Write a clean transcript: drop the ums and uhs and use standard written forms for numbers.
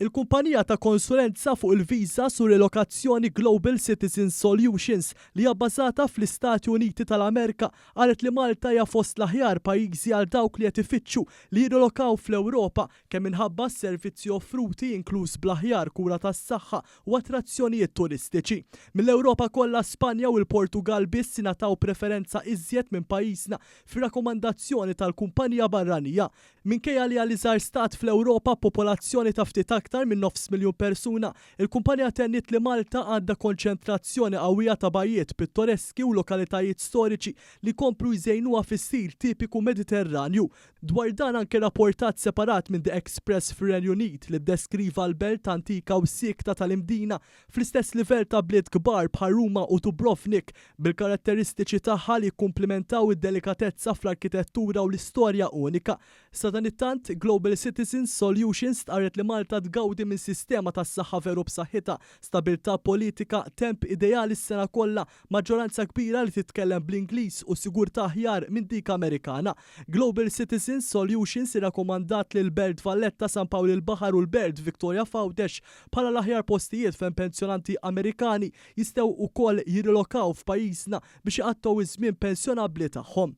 Il-kumpanija ta' konsulenza fuq il-visas u rilokazzjoni Global Citizen Solutions li hija bbażata fl-Istati Uniti tal-Amerka qalet li Malta hija fost l-aħjar pajjiżi għal dawk li qed ifittxu li jirrilokaw fl-Ewropa kemm minħabba s-servizzi offruti inkluż bl-aħjar kura tas-saħħa u attrazzjonijiet turistiċi. Mill-Ewropa kollha Spanja u l-Portugall biss ingħataw preferenza iżjed minn pajjiżna fir-rakkomandazzjoni tal-kumpanija barranija. Minkejja li hija l-iżgħar stat fl-Ewropa b'popolazzjoni ta' ftit aktar minn nofs miljun persuna, il-kumpanija tenniet li Malta għandha konċentrazzjoni qawwija ta' bajjiet pittoreski u lokalitajiet storiċi li jkomplu jżejnuha fi stil tipiku Mediterranju. Dwar dan anke rapportat separat minn The Express fir-Renju Unit li ddeskriva l-belt antika u siekta tal-Imdina fl-istess livell ta' bliet kbar bħal Ruma u Dubrovnik, bil-karatteristiċi tagħha li jikkumplimentaw id-delikatezza fl-arkitettura u l-istorja unika. Sadanittant, Global Citizens Solutions stqarret li Malta tgawdi minn sistema tas-saħħa veru b'saħħitha, stabilità politika, temp ideali s-sena kollha, maġġoranza kbira li titkellem bl-Ingliż u sigurtà aħjar minn dik Amerikana. Global Citizens Solutions irrakkomandat lill-Belt Valletta, San Pawl il-Baħar u l-Belt Victoria f'Għawdex bħala l-aħjar postijiet fejn pensjonanti Amerikani jistgħu wkoll jirrilokaw f'pajjiżna biex iqattgħu ż-żmien pensjonabbli tagħhom.